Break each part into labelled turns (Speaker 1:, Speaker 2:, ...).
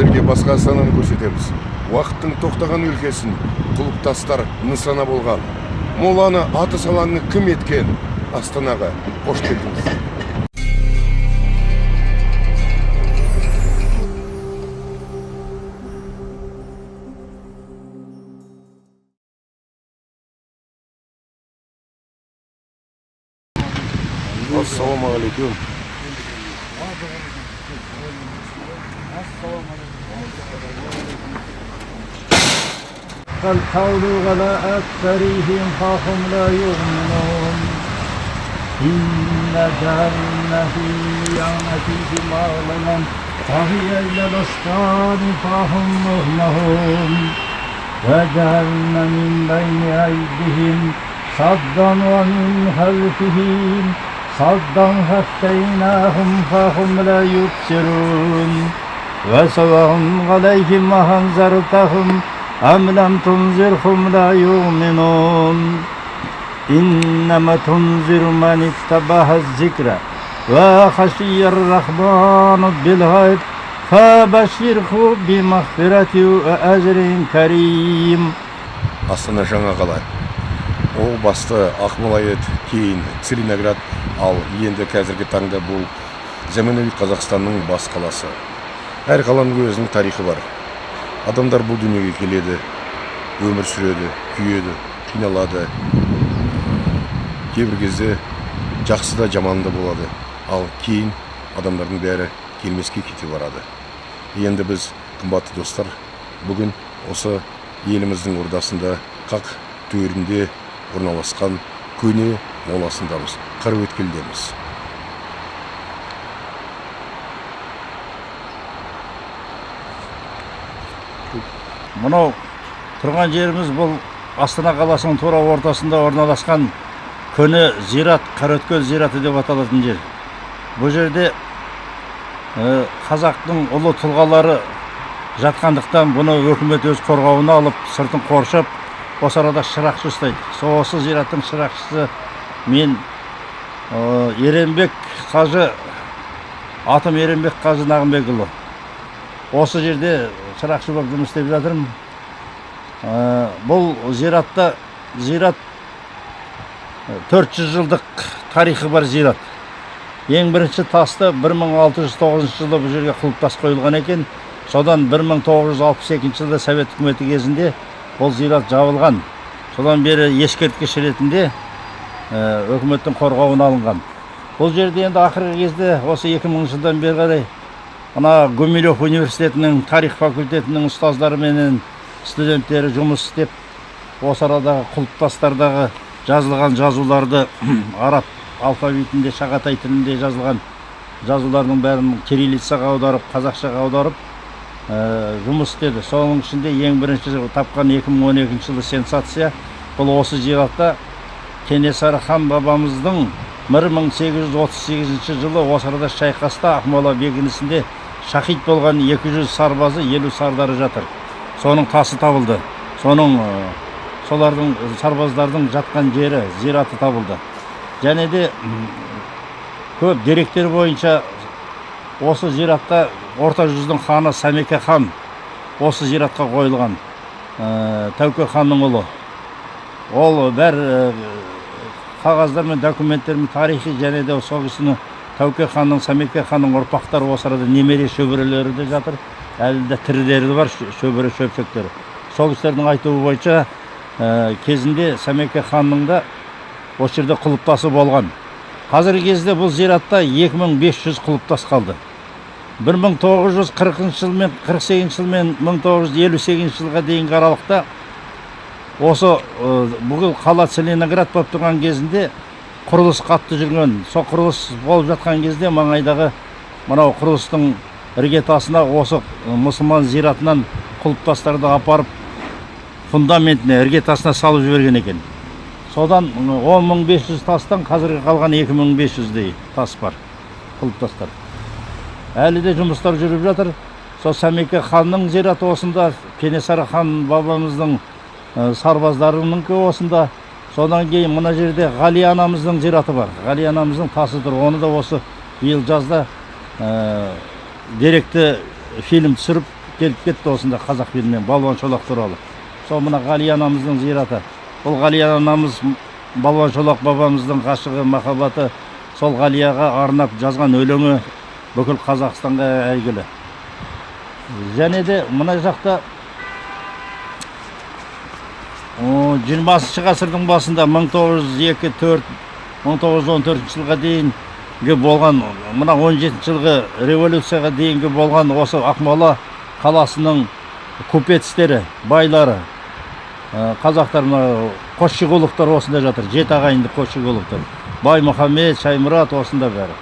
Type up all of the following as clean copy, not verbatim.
Speaker 1: Сіздерге басқа астананы көрсетеміз. Уақыттың тоқтаған өлкесін, құлыптастар нысана болған. Моланы атыс алаңы кім еткен? Астанаға қош келдіңіз. Ассалаумағалейкум.
Speaker 2: القول على أكثرهم فهم لا يؤمنون إن جعلنا في أعناقهم أغلالا فهي إلى الأذقان فهم مقمحون وجعلنا من بين أيديهم سدا ومن خلفهم سدا فأغشيناهم فهم لا يبصرون وسواء عليهم أأنذرتهم أم لم تنذرهم لا يؤمنون إنما تنذر من اتبع الذكر وخشي الرحمن بالغيب فبشره بمغفرة وأجر كريم.
Speaker 1: Астана жаңа қала. О басты Ақмола еді, кейін Целиноград, ал енді қазіргі таңда бұл заманауи Қазақстанның бас қаласы. Әр қаланың өзінің тарихы бар. Адамдар бұл дүниеге келеді, өмір сүреді, күйеді, қиналады. Кейбір кезде жақсы да жаман да болады. Ал кейін адамдардың бәрі келмеске кете барады. Енді біз, қымбатты достар, бүгін осы еліміздің ордасында, қақ төрінде орналасқан көне моласындамыз, Қараөткелдеміз.
Speaker 2: Мынау тұрған жеріміз бұл Астана қаласының тура ортасында орналасқан көне зират, Қараөткел зираты деп аталатын жер. Бұл жерде қазақтың ұлы тұлғалары жатқандықтан бұны өкімет өз қорғауына алып, сыртын қоршап, осы арада шырақшы ұстайды. Осы зираттың шырақшысы мен, Еренбек қажы, атым Еренбек қажы Нағымбекұлы. Осы жерде шырақшы болып жұмыс істеп жатырмын. Бұл зиратта зират 400 жылдық тарихы бар зират. Ең бірінші тасты 1609 жылы бұл жерге құлыптас қойылған екен. Содан 1962 жылы Совет үкіметі кезінде бұл зират жабылған. Содан бері ескерткіш ретінде өкіметтің қорғауына алынған. Бұл жерде енді ақырғы кезде осы 2000 жылдан бері қарай мына Гумилев университетінің тарих факультетінің ұстаздары менен студенттері жұмыс істеп, осы арадағы құлыптастардағы жазылған жазуларды араб алфавитінде, шағатай тілінде жазылған жазулардың бәрін кириллицаға аударып, қазақшаға аударып жұмыс істеді. Соның ішінде ең бірінші тапқан 2012 жылы сенсация, бұл осы зиратта Кенесары хан бабамыздың 1838 жылы осы арада шайқаста Ақмола бекінісінде шахид болған 200 сарбазы, 50 сардары жатыр. Соның тасы табылды. Солардың сарбаздардың жатқан жері, зираты табылды. Және де көп деректер бойынша осы зиратта Орта жүздің ханы Сәмеке хан осы зиратқа қойылған, Тәуке ханның ұлы. Ол бәр қағаздар мен документтермен тарихи және де сол кісінің Тәуке ханның, Сәмеке ханның ұрпақтары осы арада немере шөберелері де жатыр, әлі де тірілері де бар, шөбере шөпшектері. Сол кісілердің айтуы бойынша кезінде Сәмеке ханның да осы жерде құлыптасы болған. Қазіргі кезде бұл зиратта 2500 құлыптас қалды. 1940 жыл мен 48 жыл мен 1958 жылға дейінгі аралықта осы бүкіл қала Целиноград болып тұрған кезінде құрылыс қатты жүрген. Сол құрылыс болып жатқан кезде маңайдағы мынау құрылыстың іргетасына осы мұсылман зиратынан құлыптастарды апарып фундаментіне, іргетасына салып жіберген екен. Содан 10 500 тастан қазіргі қалған 2500-дей тас бар, құлыптастар. Әлі де жұмыстар жүріп жатыр. Сол Сәмеке ханның зираты осында, Кенесары хан бабамыздың сарбаздарының осында. Содан кейін мына жерде Ғали анамыздың зираты бар. Ғали анамыздың тасы тұр. Оны да осы биыл жазда деректі фильм түсіріп, келіп кетті осында қазақ фильмінен Балуан Шолақ туралы. Сол мына Ғалия анамыздың зираты. Бұл Ғалия анамыз Балуан Шолақ бабамыздың ғашығы, махаббаты. Сол Ғалияға арнап жазған өлеңі бүкіл Қазақстанға әйгілі. Және де мына жақта 20 ғасырдың басында 1902-4 1914 жылға дейінгі болған, мына 17 жылғы революцияға дейінгі болған осы Ақмола қаласының купецтері, байлары, қазақтар, мына Қосшығұловтар осында жатыр, жеті ағайынды Қосшығұловтар, Баймұхаммед, Шаймұрат осында бәрі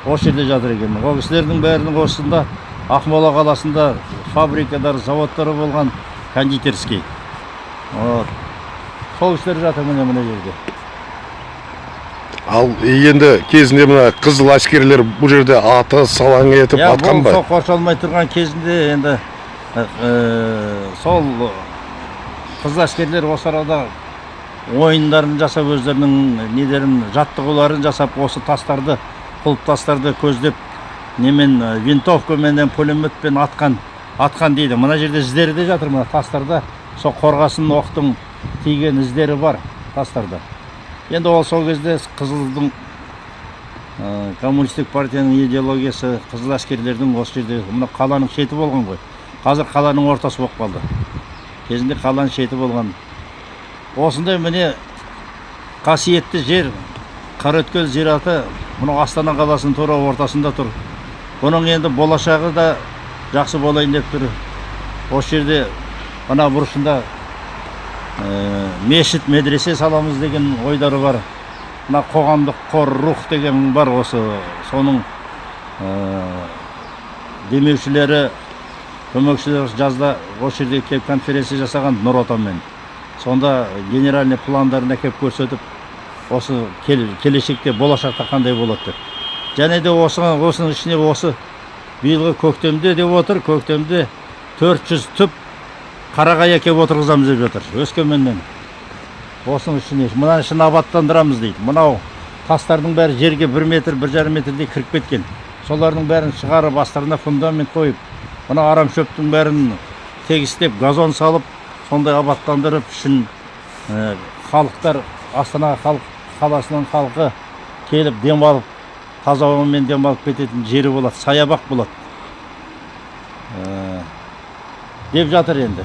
Speaker 2: осы жерде жатыр екен. Ол кісілердің бәрінің осында Ақмола қаласында фабрикалар, заводтары болған, кондитерский. Сол кісілер жатыр міне мына жерде.
Speaker 1: Ал енді кезінде мына қызыл әскерлер бұл жерде аты салаң етіп атқан ба?
Speaker 2: Сол қоршалмай тұрған кезінде енді сол қызыл әскерлер осы арада ойындарын жасап, өздерінің нелерін, жаттығуларын жасап, осы тастарды, құлып тастарды көздеп, немен, винтовкаменен, пулеметпен атқан дейді. Мына жерде іздері де жатыр, мына тастарда сол қорғасын оқтың тиген іздері бар тастарда. Енді ол сол кезде қызылдың, коммунистік партияның идеологиясы, қызыл әскерлердің осы жерде, мына қаланың шеті болған ғой. Қазір қаланың ортасы болып қалды. Кезінде қаланың шеті болған. Осындай міне қасиетті жер, Қараөткел зираты, мынау Астана қаласының тура ортасында тұр. Бұның енді болашағы да жақсы болайын деп тұр. Осы жерде мына бұрышында мешіт, медресе саламыз деген ойлары бар. Мына қоғамдық қор Рух деген бар, осы соның демеушілері, көмекшілері жазда осы жерде келіп конференция жасаған Нұр Отанмен. Сонда генеральный пландарын әкеп көрсетіп, осы келешекте, болашақта қандай болады деп. Және де осының ішіне осы биылғы көктемде деп отыр, көктемде 400 түп қарағай әкеп отырғызамыз деп жатыр Өскеменнен. Осының ішіне, мынаның ішін абаттандырамыз дейді. Мынау тастардың бәрі жерге 1 метр, 1,5 метрдей кіріп кеткен. Солардың бәрін шығарып, астарына фундамент қойып, мына арам шөптің бәрін тегістеп, газон салып, сондай абаттандырып, ішін халықтар, Астана қаласының халқы келіп демалып, таза ауамен демалып кететін жері болады, саябақ болады деп жатыр енді.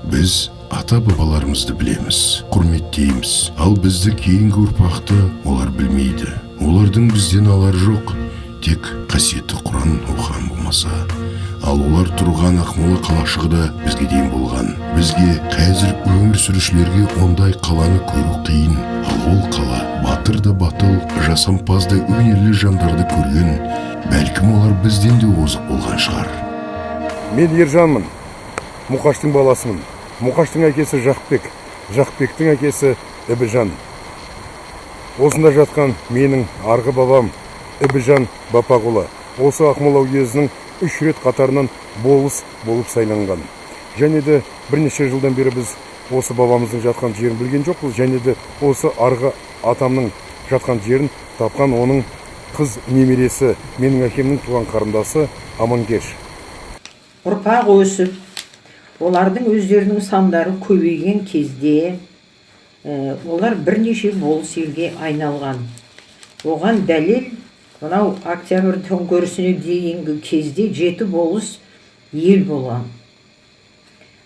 Speaker 3: Біз ата-бабаларымызды білеміз, құрметтейміз. Ал бізді кейінгі ұрпақты олар білмейді. Олардың бізден алары жоқ, тек қасиетті Құран оқыған болмаса. Ал олар тұрған Ақмола қалашығы да бізге дейін болған. Бізге қазір өмір сүрушілерге ондай қаланы көру қиын. Ал ол қала батыр да батыл, жасампаз да өнерлі жандарды көрген. Бәлкім олар бізден де озық болған шығар.
Speaker 1: Мен Ержанмын, Мұқаштың баласымын. Мұқаштың әкесі Жақпек, Жақпектің әкесі Ібіжан. Осында жатқан менің арғы бабам Ібіжан Бапағұлы. Осы Ақмола уезінің 3 рет қатарынан болыс болып сайланған. Және де бірнеше жылдан бері біз осы бабамыздың жатқан жерін білген жоқпыз. Және де осы арғы атамның жатқан жерін тапқан оның қыз немересі, менің әкемнің туған қарындасы Аманкеш.
Speaker 4: Ұрпақ өсіп, олардың өздерінің сандары көбейген кезде, олар бірнеше болыс елге айналған. Оған дәлел, мынау Октябрь төңкерісіне дейінгі кезде 7 болыс ел болған.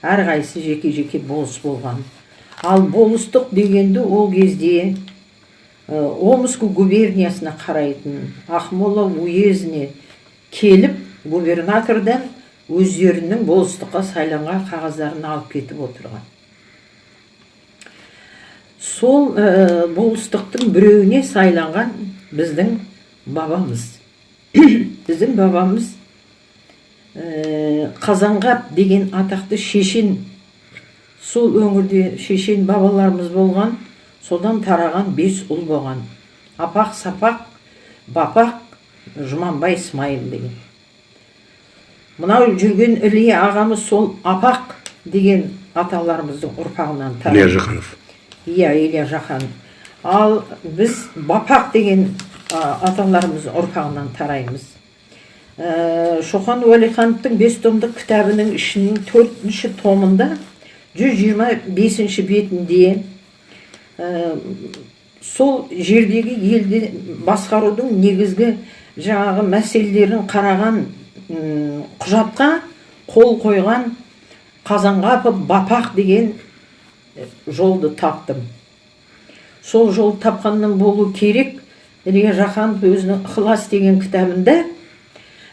Speaker 4: Әрқайсысы жеке-жеке болыс болған. Ал болыстық дегенді ол кезде Омск губерниясына қарайтын Ақмола уезіне келіп, губернатордан өздерінің болыстыққа сайланған қағаздарын алып кетіп отырған. Сол болыстықтың біреуіне сайланған біздің бабамыз. Біздің бабамыз Қазанғап деген атақты шешен, сол өңірде шешен бабаларымыз болған, содан тараған 5 ұл болған. Апақ, Сапақ, Бапақ, Жұманбай, Смайыл деген. Мынау жүрген Ілия ағамыз сол Апақ деген аталарымыздың ұрпағынан тараған.
Speaker 1: Ілия Жақанов.
Speaker 4: Иә, Ілия Жақанов. Ал біз Бапақ деген аталарымыздың ұрпағынан тараймыз. Шоқан Уәлихановтың 5 томдық кітабының ішінің 4-ші томында 125-ші бетінде сол жердегі елді басқарудың негізгі жаңағы мәселелерін қараған құжатқа қол қойған Қазанғапов Бапақ деген жолды таптым. Сол жолды тапқаннан болу керек, Ілия Жақанов өзінің «Ықылас» деген кітабында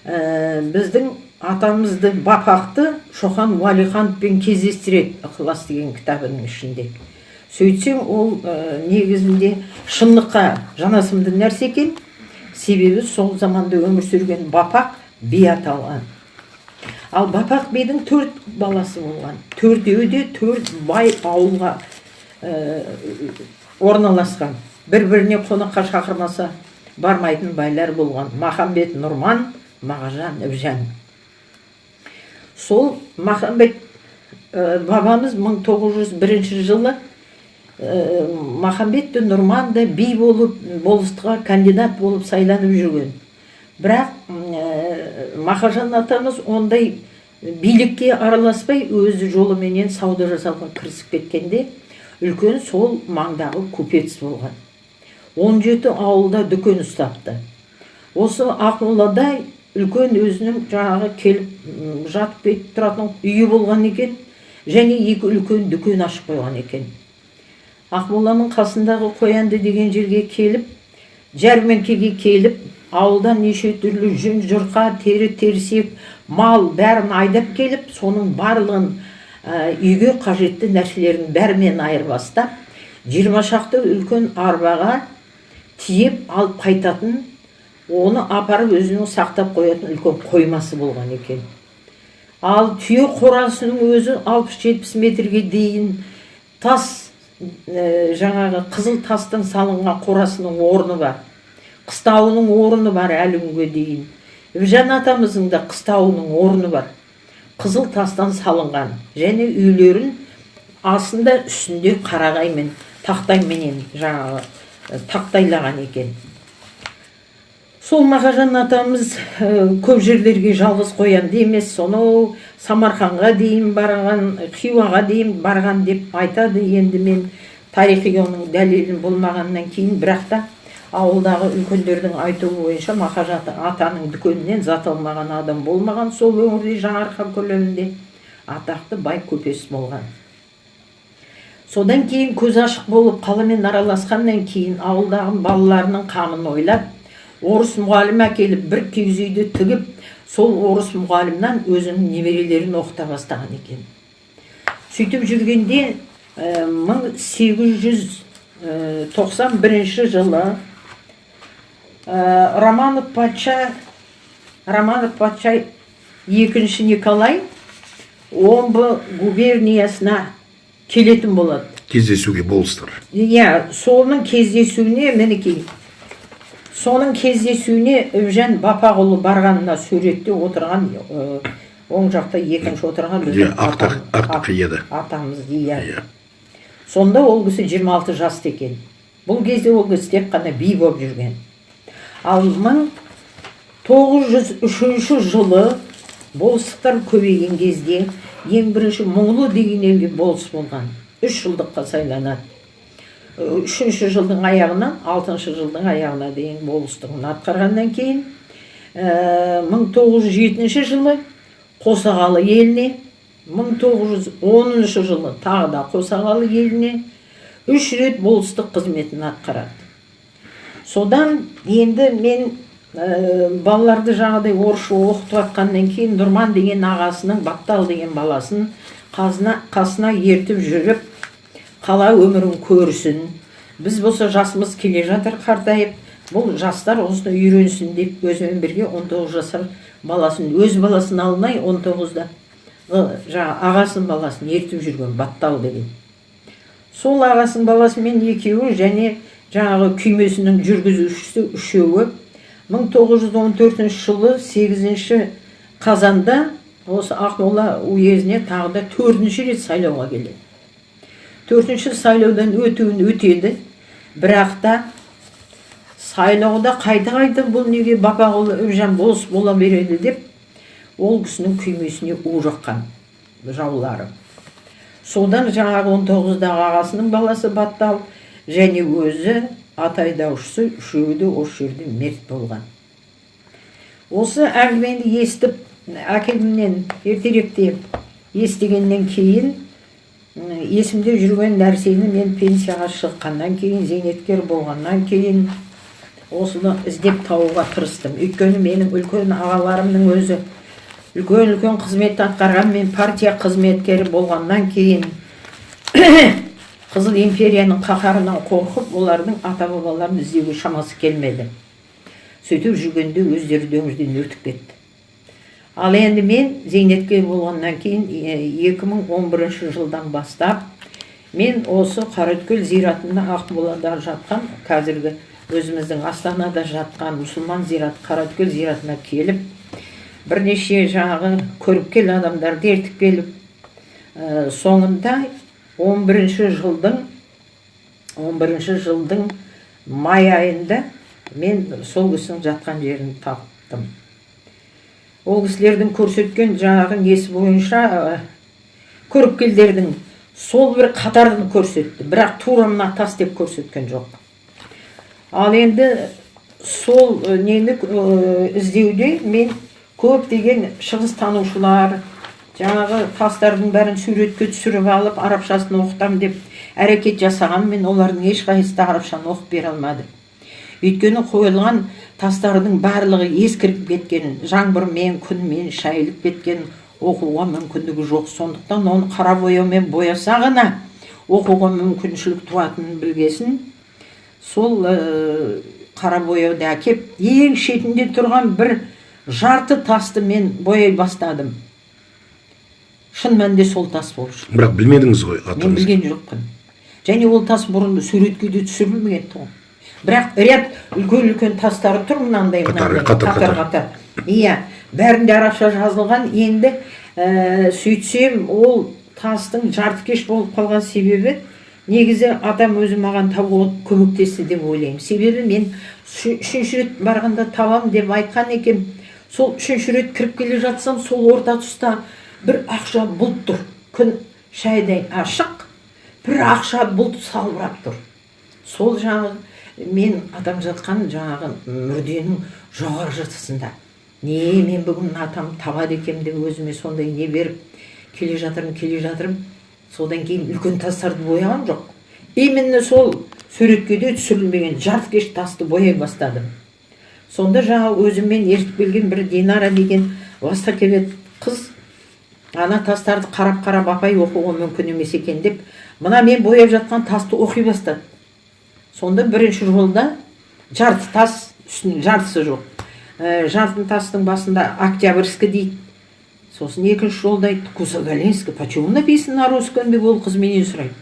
Speaker 4: біздің атамызды Бапақты Шоқан Уәлихановпен кездестіреді «Ықылас» деген кітабының ішінде. Сөйтсем, ол негізінде шындыққа жанасымды нәрсе екен, себебі сол заманда өмір сүрген Бапақ би аталған. Ал Бапақ бидің 4 баласы болған. Төртеуі де 4 бай ауылға орналасқан. Бір-біріне қонаққа шақырмаса бармайтын байлар болған. Махамбет, Нұрман, Мағажан, Ібжан. Сол Махамбет бабамыз 1901 жылы Махамбет те, Нұрман да би болып, болыстыққа кандидат болып сайланып жүрген. Бірақ Мақажан атамыз ондай билікке араласпай, өзі жолыменен сауда жасауға кірісіп кеткенде, үлкен сол маңдағы купец болған. 17 ауылда дүкен ұстапты. Осы Ақмолада үлкен өзінің жаңағы келіп жатып кетіп тұратын үйі болған екен, және 2 үлкен дүкен ашып қойған екен. Ақмоланың қасындағы Қоянды деген жерге келіп, жәрмеңкеге келіп, ауылдан неше түрлі жүн, жұрқа, тері, терсек, мал бәрін айдап келіп, соның барлығын үйге қажетті нәрселерін бәрімен айырбастап, 20 шақты үлкен арбаға тиеп алып қайтатын, оны апарып өзінің сақтап қоятын үлкен қоймасы болған екен. Ал түйе қорасының өзі 60-70 метрге дейін тас, жаңағы қызыл тастан салынған қорасының орны бар. Қыстауының орны бар әлі күнге дейін. Ібжан атамыздың да қыстауының орны бар. Қызыл тастан салынған және үйлерін астында үстінде қарағаймен, тақтайменен жаңағы тақтайлаған екен. Сол Мағажан атамыз көп жерлерге жалғыз қоянды емес, сонау Самарқанға дейін барған, Хиуаға дейін барған деп айтады. Енді мен тарихи оның дәлелін болмағаннан кейін, бірақ та ауылдағы үлкендердің айтуы бойынша Мағажан атаның дүкенінен зат алмаған адам болмаған. Сол өңірде Жаңаарқа көлемінде атақты бай көпес болған. Содан кейін көз ашық болып қаламен араласқаннан кейін ауылдағы балаларының қамын ойлап, орыс мұғалім әкеліп бір киіз үйді тігіп, сол орыс мұғалімнан өзінің немерелерін оқыта бастаған екен. Сөйтіп жүргенде 1891 жылы Романов патша 2 Николай Омбы губерниясына келетін болады.
Speaker 1: Кездесуге болыстыр.
Speaker 4: Иә, соның кездесуіне мінекей. Соның кездесуіне Ібжан Бапағұлы барғанына суретте отырған, оң жақта екінші отырған біздің атамыз, иә. Сонда ол кісі 26 жаста екен. Бұл кезде ол кісі тек қана би болып жүрген. Ал 1903 жылы болыстықтар көбейген кезде ең бірінші Мұңлы деген елге болыс болған. 3 жылдыққа сайланады. 3-ші жылдың аяғынан 6-шы жылдың аяғына дейін болыстығын атқарғаннан кейін 1907 жылы Қосағалы еліне, 1910 жылы тағы да Қосағалы еліне 3 рет болыстық қызметін атқарады. Содан енді мен балаларды жаңағыдай орысша оқытып жатқаннан кейін Нұрман деген ағасының Баттал деген баласын қасына ертіп жүріп, қала өмірін көрсін, біз болса жасымыз келе жатыр қартайып, бұл жастар осыны үйренсін деп өзімен бірге 19 жасар баласын, өз баласын алмай 19-да жаңа ағасының баласын ертіп жүрген Баттал деген. Сол ағасының баласымен екеуі және жаңағы күймесінің жүргізушісі үшеуі 1914 жылы 8 қазанда осы Ақмола уезіне тағы да 4-ші рет сайлауға келеді. 4-ші сайлаудан өтуін өтеді, бірақ та Сайлауда қайта-қайта бұл неге Бапақұлы Үбжан болыс бола береді деп ол кісінің күймесіне у жаққан жаулары. Содан жаңағы 19-дағы ағасының баласы Баттал және өзі ат айдаушысы, үшеуі де осы жерде мерт болған. Осы әңгімені естіп, әкемнен ертеректе естігеннен кейін, есімде жүрген нәрсені мен пенсияға шыққаннан кейін, зейнеткер болғаннан кейін осыны іздеп табуға тырыстым. Өйткені менің үлкен ағаларымның өзі үлкен-үлкен қызмет атқарған, мен партия қызметкері болғаннан кейін Қызыл империяның қаһарынан қорқып, олардың ата-бабаларын іздеуге шамасы келмеді. Сөйтіп жүргенде өздері де өмірден өтіп кетті. Ал енді мен зейнеткер болғаннан кейін 2011 жылдан бастап мен осы Қараөткел зиратында, Ақмолада жатқан, қазіргі өзіміздің Астанада жатқан мұсылман зираты Қараөткел зиратына келіп, бірнеше жаңағы көріпкел адамдарды ертіп келіп, соңында 11 жылдың май айында мен сол кісінің жатқан жерін таптым. Ол кісілердің көрсеткен жаңағы несі бойынша, көріпкелдердің сол бір қатарын көрсетті, бірақ тура мына тас деп көрсеткен жоқ. Ал енді сол нені іздеуде мен көптеген шығыс танушылар, жаңағы тастардың бәрін суретке түсіріп алып, арабшасын оқытамын деп әрекет жасағанмен, олардың ешқайсысы да арабшаны оқып бере алмады. Өйткені қойылған тастардың барлығы ескіріп кеткен, жаңбырмен, күнмен шайылып кеткен, оқуға мүмкіндігі жоқ. Сондықтан оны қара бояумен бояса ғана оқуға мүмкіншілік туатынын білгесін, сол қара бояуды әкеп, ең шетінде тұрған бір жарты тасты мен бояй бастадым. Шын мәнінде сол тас болып шықты.
Speaker 1: Бірақ білмедіңіз ғой
Speaker 4: Мен
Speaker 1: атыңызды.
Speaker 4: білген жоқпын. Және ол тас бұрын суретке де түсірілмеген тұғын, бірақ ряд үлкен үлкен тастары тұр мынандай.
Speaker 1: Қатар,
Speaker 4: Мынандай
Speaker 1: қатар,
Speaker 4: қатар,
Speaker 1: қатар.
Speaker 4: Қатар, иә, бәрінде арабша жазылған. Енді сөйтсем, ол тастың жартыкеш болып қалған себебі, негізі атам өзі маған табуға көмектесті деп ойлаймын. Себебі мен үшінші рет барғанда табам деп айтқан екен. Сол үшінші рет кіріп келе жатсам, сол орта тұста бір ақша бұлт тұр. Күн шайдай ашық, бір ақша бұлт салбырап тұр. Сол жағы мен атам жатқан жаңағы мүрденің жоғары жартысында. Не, мен бүгін атам табады екенмін деп өзіме сондай не беріп келе жатырмын, келе жатырмын. Содан кейін үлкен тастарды бояған жоқ, именно сол суретке де түсірілмеген жартыкеш тасты бояй бастадым. Сонда жаңа өзіммен ертіп келген бір Динара деген востоковед қыз ана тастарды қарап қарап, «Апай, оқуға мүмкін емес екен», – деп, мына мен бояп жатқан тасты оқи бастады. Сонда бірінші жолда жарты тас, үстінің жартысы жоқ, жарты тастың басында «Октябрьский» дейді. Сосын екінші жолда айтты: «Кусагалинский, почему написано на русском?» – деп ол қыз менен сұрайды.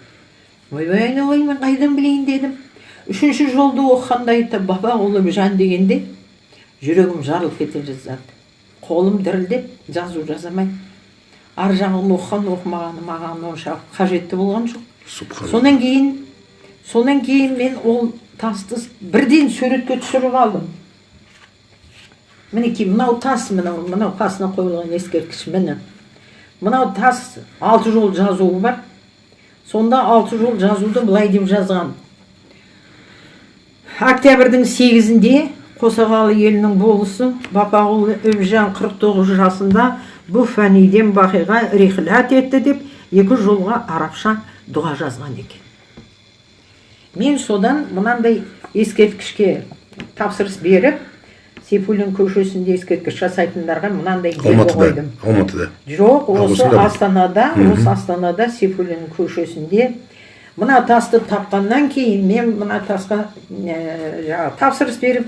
Speaker 4: «Ойбай, айналайын, мен қайдан білейін?» – дедім. Үшінші жолды оқығанда айтты: «Бабағұлы Жан» дегенде жүрегім жарылып кете жаздады, қолым дірілдеп, жазу жазамай. Ар жағын оқыған оқымағаны маған онша қажетті болған жоқ.
Speaker 1: Субханалла.
Speaker 4: Содан кейін мен ол тасты бірден суретке түсіріп алдым. Мінекей, мынау тас, мынау қасына қойылған ескерткіш. Міне, мынау тас, алты жол жазуы бар. Сонда алты жол жазуды былай деп жазған: «Октябрьдің 8-інде Қосағалы елінің болысы Бапағұл Үбжан 49 жасында бұл фәниден бақиға рихлат етті», – деп екі жолға арабша дұға жазған екен. Мен содан мынандай ескерткішке тапсырыс беріп, Сейфуллин көшесінде ескерткіш жасайтындарға мынандай белгі
Speaker 1: Алматыда.
Speaker 4: қойдым.
Speaker 1: Алматыда.
Speaker 4: Жоқ, осы
Speaker 1: осында ма?
Speaker 4: Астанада, осы Астанада Сейфуллин көшесінде. Мына тасты тапқаннан кейін мен мына тасқа жаңағы тапсырыс беріп,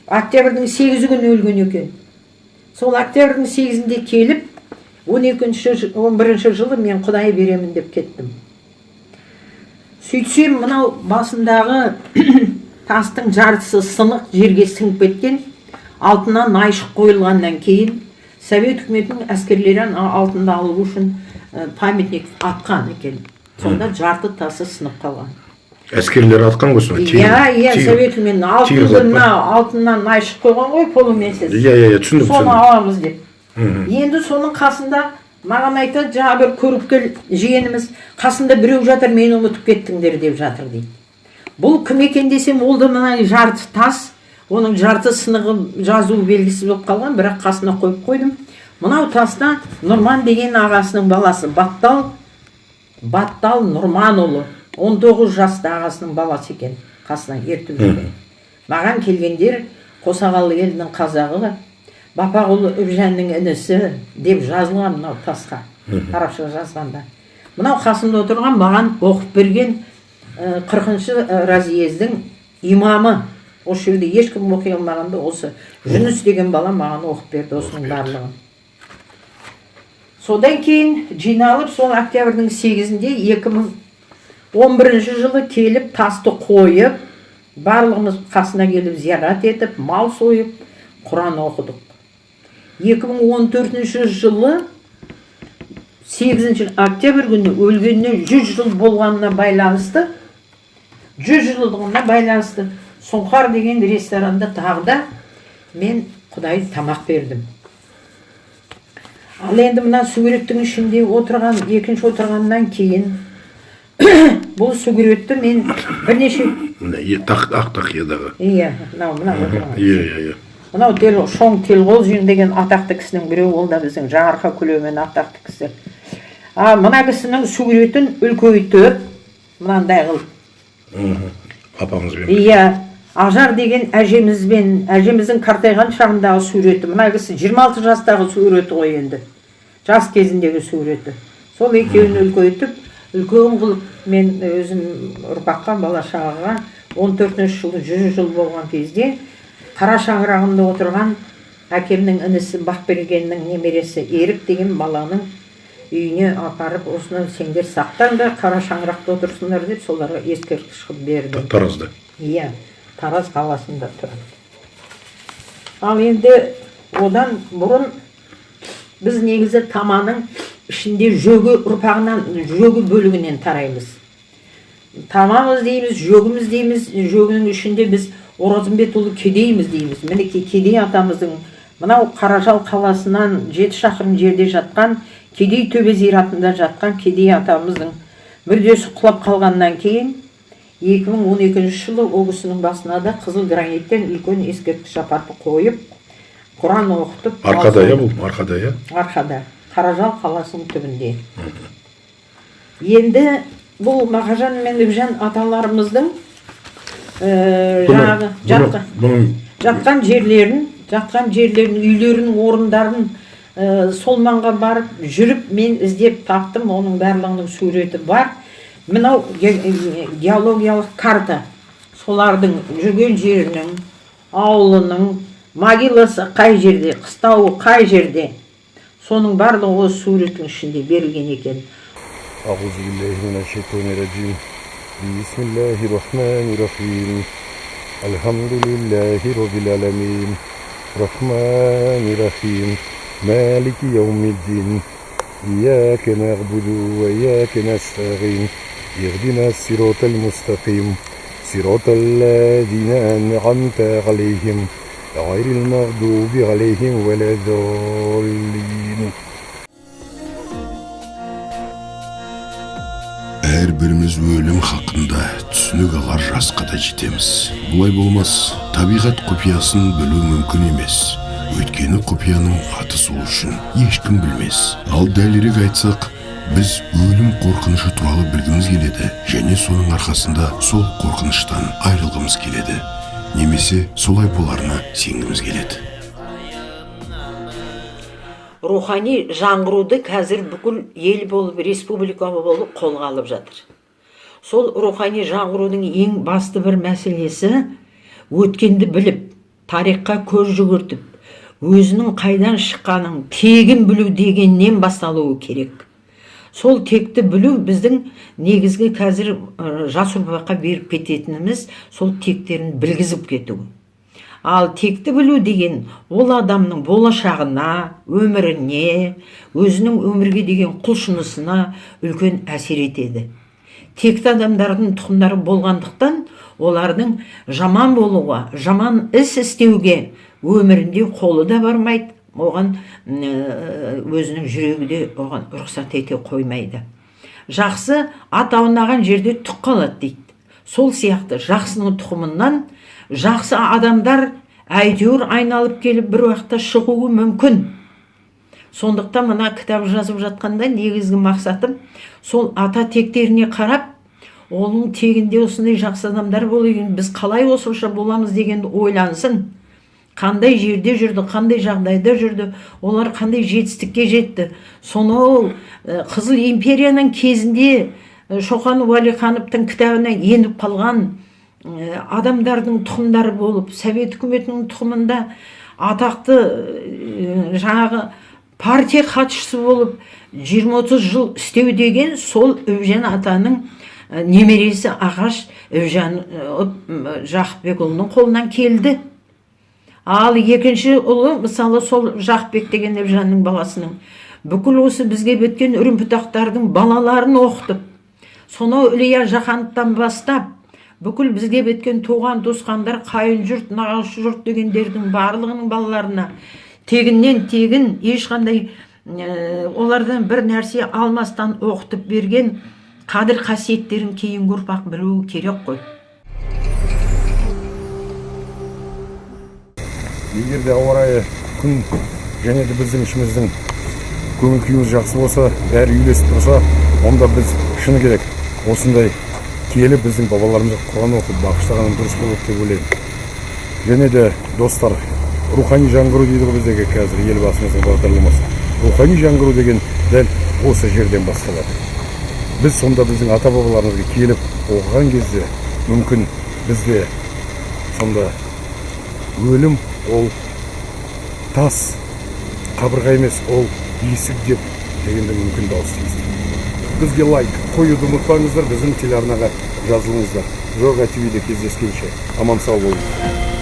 Speaker 4: октябрьдің 8-і күні өлген екен. Сол октябрьдің 8-інде келіп, 12-ші, 11-жылы мен құдай беремін деп кеттім. Сөйтсем, мынау басындағы тастың жартысы сынық, жерге сіңіп кеткен. Алтына найшық қойылғаннан кейін Совет үкіметінің әскерлері ана алтынды алу үшін памятник атқан екен. Сонда жарты тасы сынып қалған.
Speaker 1: Әскерлер атқан ғой соны.
Speaker 4: Иә, совет үкіметінің
Speaker 1: тигр
Speaker 4: алтынды
Speaker 1: қылып па?
Speaker 4: Мына алтыннан айшық қойған ғой, полумесяц.
Speaker 1: Иә, иә, иә, түсіндім.
Speaker 4: Соны
Speaker 1: Түсіндім.
Speaker 4: аламыз деп. Енді соның қасында маған айтады жаңа бір көріпкел жиеніміз: «Қасында біреу жатыр, мені ұмытып кеттіңдер деп жатыр», – дейді. Бұл кім екен десем, ол да мына жарты тас, оның жарты сынығы, жазуы белгісіз болып қалған, бірақ қасына қойып қойдым. Мынау таста Нұрман деген ағасының баласы Баттал, Баттал Нұрманұлы, 19 жаста ағасының баласы екен, қасына ертіп жүрген. Маған келгендер Қосағалы елінің қазағы Бапақұлы Үбжанның інісі деп жазылған мынау тасқа, арабша жазғанда. Мынау қасымда отырған, маған оқып берген 40-шы разъездің имамы. Осы жерде ешкім оқи алмағанда, осы Жүніс деген бала маған оқып берді осының барлығын. Содан кейін жиналып, сол октябрьдің 8-інде 2011 жылы келіп, тасты қойып, барлығымыз қасына келіп, зиярат етіп, мал сойып, құран оқыдық. 2014 жылы 8 октябрь күні өлгеніне 100 жыл болғанына байланысты, 100 жылдығына байланысты Сұңқар деген ресторанда тағы да мен құдай тамақ бердім. Ал енді мына суретттің ішінде отырған, екінші отырғаннан кейін бұл суретті мен бірнеше
Speaker 1: Мына ақ тақиядағы.
Speaker 4: Иә, мынау отырған.
Speaker 1: Иә, иә, иә.
Speaker 4: Мынау Шоң Телғозин деген атақты кісінің біреуі, ол да біздің Жаңаарқа Көлеумен атақты кісі. А мына кісінің суретін үлкейтіп, мынандай қылып.
Speaker 1: Апаңызбен.
Speaker 4: Иә, Ажар деген әжемізбен, әжеміздің қартайған шағындағы суреті. Мына кісі 26 жастағы суреті ғой енді. Жас кезіндегі суреті. Сол екеуін үлкейтіп, үлкен қылып мен өзім ұрпаққа, бала шағаға 14 жылы 100 жыл болған кезде қара шаңырағында отырған әкемнің інісі Бақбергеннің немересі Ерік деген баланың үйіне апарып, осыны сендер сақтаңдар, қара шаңырақта отырсыңдар деп, соларға ескерткіш қылып бердім.
Speaker 1: Таразда.
Speaker 4: Иә, Тараз қаласында тұрады. Ал енді одан бұрын біз негізі Таманың ішінде Жөгі ұрпағынан, Жөгі бөлігінен тараймыз. Тамамыз дейміз, Жөгіміз дейміз. Жөгінің ішінде біз Оразымбетұлы Кедейміз дейміз. Мінекей, Кедей атамыздың мынау Қаражал қаласынан 7 шақырым жерде жатқан Кедей төбе зиратында жатқан Кедей атамыздың мүрдесі құлап қалғаннан кейін 2012 жылы ол кісінің басына да қызыл граниттен үлкен ескерткіш апарып қойып, құран оқытып.
Speaker 1: Арқада, иә, бұл арқада, иә.
Speaker 4: Арқада, Қаражал қаласының түбінде. Енді бұл Мақажан мен Үбжан аталарымыздың жаңағы жатқан
Speaker 1: Бұның
Speaker 4: жатқан жерлерін, үйлерінің орындарын сол маңға барып жүріп мен іздеп таптым. Оның барлығының суреті бар. Мынау геологиялық карта, солардың жүрген жерінің, ауылының, могиласы қай жерде, қыстауы қай жерде, соның барлығы осы суреттің ішінде берілген екен.
Speaker 1: أعوذ بالله من الشيطان الرجيم. بسم الله الرحمن الرحيم. الحمد لله رب العالمين. الرحمن الرحيم. مالك يوم الدين. إياك نعبد وإياك نستعين. اهدنا الصراط المستقيم. صراط الذين أنعمت عليهم غير المغضوب عليهم ولا الضالين.
Speaker 3: Әрбіріміз өлім хақында түсінік алар жасқа да жетеміз. Бұлай болмас, табиғат құпиясын білу мүмкін емес, өйткені құпияның аты сол үшін ешкім білмес. Ал дәлірек айтсақ, біз өлім қорқынышы туралы білгіміз келеді және соның арқасында сол қорқыныштан айырылғымыз келеді немесе солай боларына сенгіміз келеді.
Speaker 4: Рухани жаңғыруды қазір бүкіл ел болып, республика болып қолға алып жатыр. Сол рухани жаңғырудың ең басты бір мәселесі өткенді біліп, тарихқа көз жүгіртіп, өзінің қайдан шыққанын, тегін білу дегеннен басталуы керек. Сол текті білу біздің негізгі қазір жас ұрпаққа беріп кететініміз, сол тектерін білгізіп кету. Ал текті білу деген ол адамның болашағына, өміріне, өзінің өмірге деген құлшынысына үлкен әсер етеді. Текті адамдардың тұқымдары болғандықтан, олардың жаман болуға, жаман іс істеуге өмірінде қолы да бармайды, оған өзінің жүрегі де оған рұқсат ете қоймайды. Жақсы ат аунаған жерде түк қалады дейді. Сол сияқты жақсының тұқымынан жақсы адамдар әйтеуір айналып келіп бір уақытта шығуы мүмкін. Сондықтан мына кітап жазып жатқанда негізгі мақсатым сол ата тектеріне қарап, оның тегінде осындай жақсы адамдар болу екен, біз қалай осынша боламыз дегенді ойлансын. Қандай жерде жүрді, қандай жағдайда жүрді, олар қандай жетістікке жетті. Сонау Қызыл империяның кезінде Шоқан Уәлихановтың кітабына еніп қалған адамдардың тұқымдары болып, Совет үкіметінің тұқымында атақты жаңағы партия хатшысы болып 20-30 жыл істеу деген сол Үбжан атаның немересі Ағаш Үбжан Жақыпбекұлының қолынан келді. Ал екінші ұлы, мысалы, сол Жақыпбек деген Үбжанның баласының бүкіл осы бізге біткен үрім бұтақтардың балаларын оқытып, сонау Ілия Жақановтан бастап бүкіл бізге біткен туған туысқандар, қайын жұрт, нағашы жұрт дегендердің барлығының балаларына тегіннен тегін, ешқандай олардан бір нәрсе алмастан оқытып берген қадір қасиеттерін кейінгі ұрпақ білуі керек қой.
Speaker 1: Егер де ауа райы, күн және де біздің ішіміздің көңіл күйіміз жақсы болса, бәрі үйлесіп тұрса, онда біз шыны керек осындай киелі біздің бабаларымызға Құран оқып бағыштағаның дұрыс болады деп ойлаймын. Және де, достар, рухани жаңғыру дейді ғой біздегі қазір Елбасымыздың бағдарламасы. Рухани жаңғыру деген дәл осы жерден басталады. Біз сонда біздің ата бабаларымызға келіп оқыған кезде мүмкін бізде сонда өлім ол тас қабырға емес, ол есік деп дегенді мүмкін дауыс естіп. Бізге лайк қоюды ұмытпаңыздар, біздің телеарнаға жазылыңыздар. Жорға ТВ-де кездескенше аман сау болыңыздар.